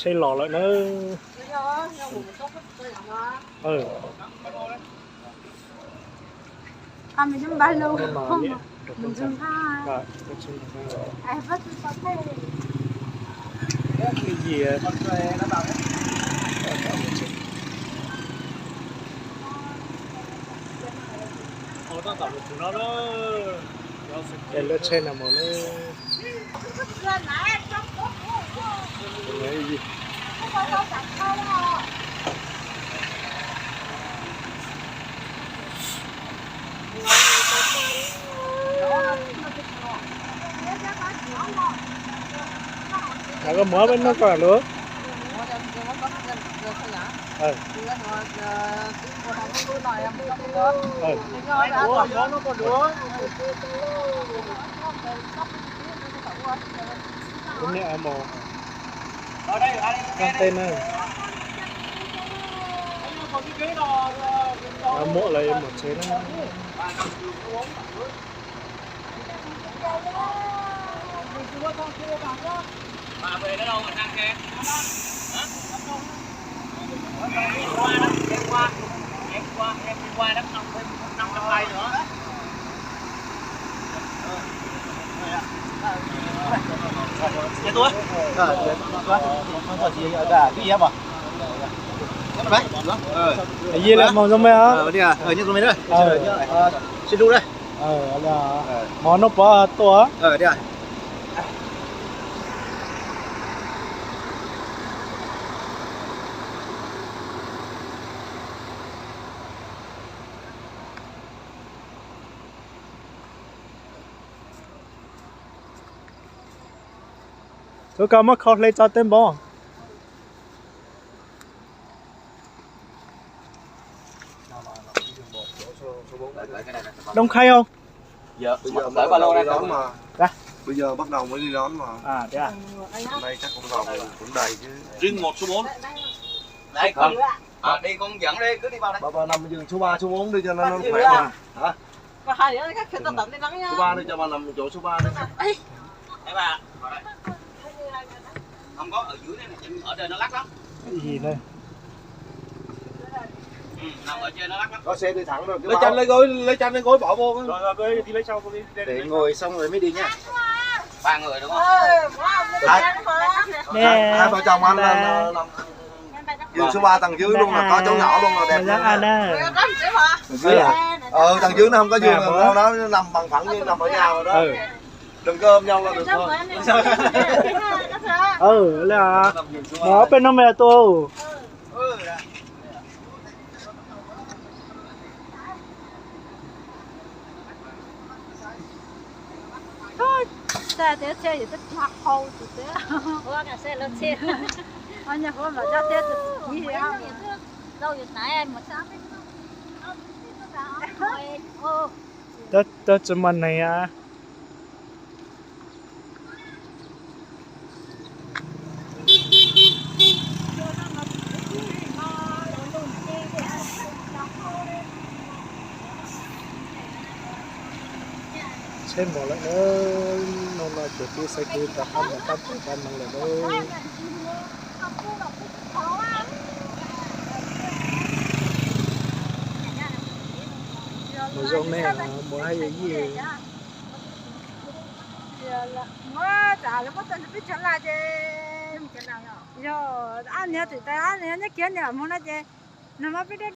Tsheb los lawm na. Lub tsheb no mus na. Koj muab peb noj koj lub. Ub niam mus, koj tej na. Muam lawv yuav mus tsev na. Yi lawm, mus zoo me os. Sib hlub na. Mov noj pov tuaj. Tus koj muab khau hle tso tej npov. Đông Khay không? Bây giờ bắt đầu mới đi đón mà. À, thế à? Hôm nay chắc cũng vào cũng đầy chứ. Riêng một số bốn. Đấy, không. À, đi con dẫn đi, cứ đi vào đây. Bà, bà nằm giường số ba, số bốn đi cho nó, nó khỏe mà. Hả? Số ba đi, cho bà nằm chỗ số ba đi. Đấy bà, vào đây. Không có ở dưới này, ở trên nó lắc lắm. Cái gì đây? Ừ, nằm ở trên nó lắc lắm. Có xe đi thẳng rồi. Lấy chăn, lấy gối, lấy chăn, lấy gối bỏ vô. Rồi, rồi, đi lấy sau, đi, đi, đi. Để ngồi xong rồi mới đi nha. Ba người đúng không? Hai, hai vợ chồng anh là, là nằm giường số ba tầng dưới luôn, là có cháu nhỏ luôn, là đẹp luôn nha. Tầng dưới à? Ờ, tầng dưới nó không có giường, nó, nó nằm bằng phẳng như nằm ở nhà rồi đó. Đừng có ôm nhau là được thôi. Mus ob peb hnub mas tuaj. Txaj tias txhia yus twb hau tus tias. Ua nyuag huab mas coj thiab tus txiv. Twb tsis muaj neeg a. Tsheb mus lawm na, no no ces peb xaiv kev rov qab mus pab teb pab neeg lawm na. Mus zoo ne, mus haj yam yij. Yog, ab niag twm tas ab niag nyob kiag niam hmo no ces nag hmo peb dej